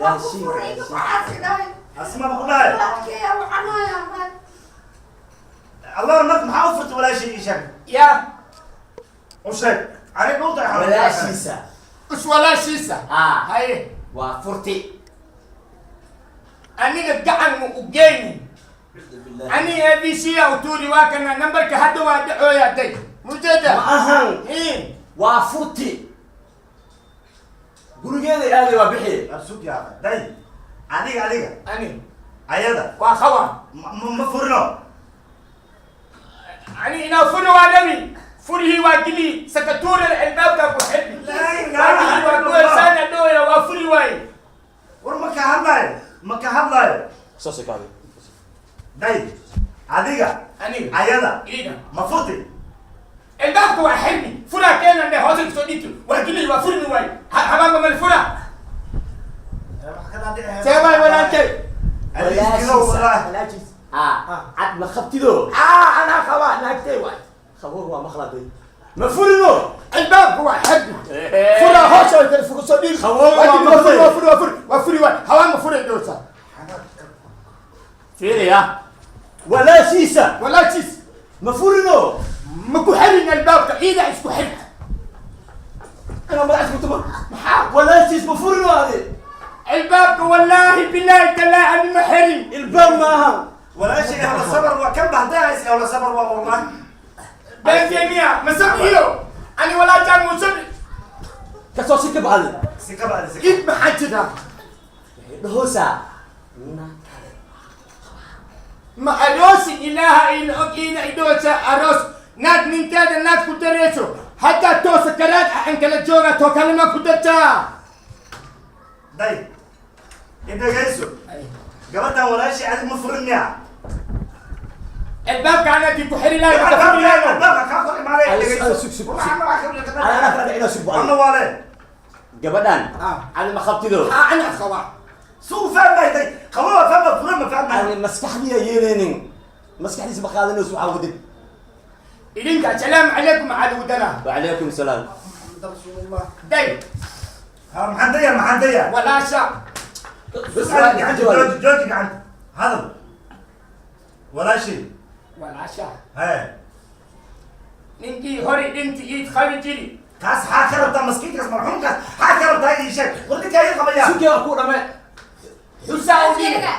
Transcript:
Waa ku furay, waxaas dhahay. Asma ma ku dhahay? Walaalkeeya wacanaya. Allah, marka maxaa u furtay walaashii? Ii sheeg. Ya. U sheeg ani dhulta. Walaashiisa. Is walaashiisa. Ah. Haye. Waa furti. Aniga gacan ma u geyni. Ani ABC a utuuri, waa kana nambarka, hadda waa dhacooya day mujeeda. Ma ahan. In waa furti, gurigeeda aaday, waa bixi. Sug yaa day, adiga. Ani. Ayada. Waa qawa. Ma furino. Ani inaa furi waa dhabi, furihii waa gili sakatuura albaabka ku xidhi. Laa ilaaha waa illallah. kuweesaana dhooya, waa furi waaye. War ma ka hadlaayo, ma ka hadlaayo. Soo sikaaday. Day, adiga. Aniga. Ayada. Iida. Ma furti? Albaabka waa xidhi, furaa keenan dhe, hoose kasoo dhigto, waa gili, waa furmi waaye. Habaanka mal fura see waay, walaalkay? Walaashiisa. Walaashiisa. Ah, cad ma qabtido? Ah, anaa qabaa, naagtay waay. Qabow waa maqladay, ma furino. Albaabka waa xidhi, furaa hoose way kale kasoo dhigi. Qabow. Waa gili, waa waa furi, maqlay. Waa furi, waa furi, waa furi waay. Hawaan ma furay dhowsa. Fiiriya, walaashiisa. Walaashiis. Ma furino. Ma ku xirin albaabka, ciida isku xir. Inaa madax isku tuma. Maxaa? Walaashiis ma furino adi. Albaabka, wallaahi bilaahi talaahi, ani ma xirin. Ilbaab ma ahan. Walaashii ahla sabar waa kan bahdahays, ahla sabar waa wallahi. Beenteemiya ma sabriyo ani, walaajaan muu sabri. Kasoo si ka bacdi. Si ka bacdi, si. Id maxaa jira? Waxay dhahoosaa. Ma aroosin, ilaaha ina og, iina idhoosa aroos naag ninkeeda naag ku dareyso, haddaa toosa karaad ah an kala jooga, too kalema ku dartaa. Day, idhagayso, gabadhan walaashii adig ma furin miya? Albaabka anadii ku xiri lahay, ka furi lahay. Albaabka kaa kor imaanaya. Ay, dhagayso. sug, sug, sug. Ana kala dhicina, sug. Ama waale. Gabadhan Ah. adi ma qabtido? Ah, ana qabaa. Suu fahmay day, qaba waa fahma, furan ma fahmay. Ani maskaxdiya yeelaynin, maskaxdiisa ma qaadanayso, waxaa wadid. Idinka asalaamu calaykum, maxaa lagu daraa? Wacalaykum salaam. Rasuulullah. Day. Ha, maxaan daya, maxaan daya? Walaasha. Bas. Gacanta jooji, jooji gacanta, hadal walaashii. Walaasha. He. Ninkii hore dhinti iid qabi jiri. Kaas xaa ka rabtaa? Maskiinkaas marxuumkaas xaa ka rabtaa? Ii sheeg, war ninkaa ii qabaya. Sugyaa ku dhame. Xusaa u dhiga.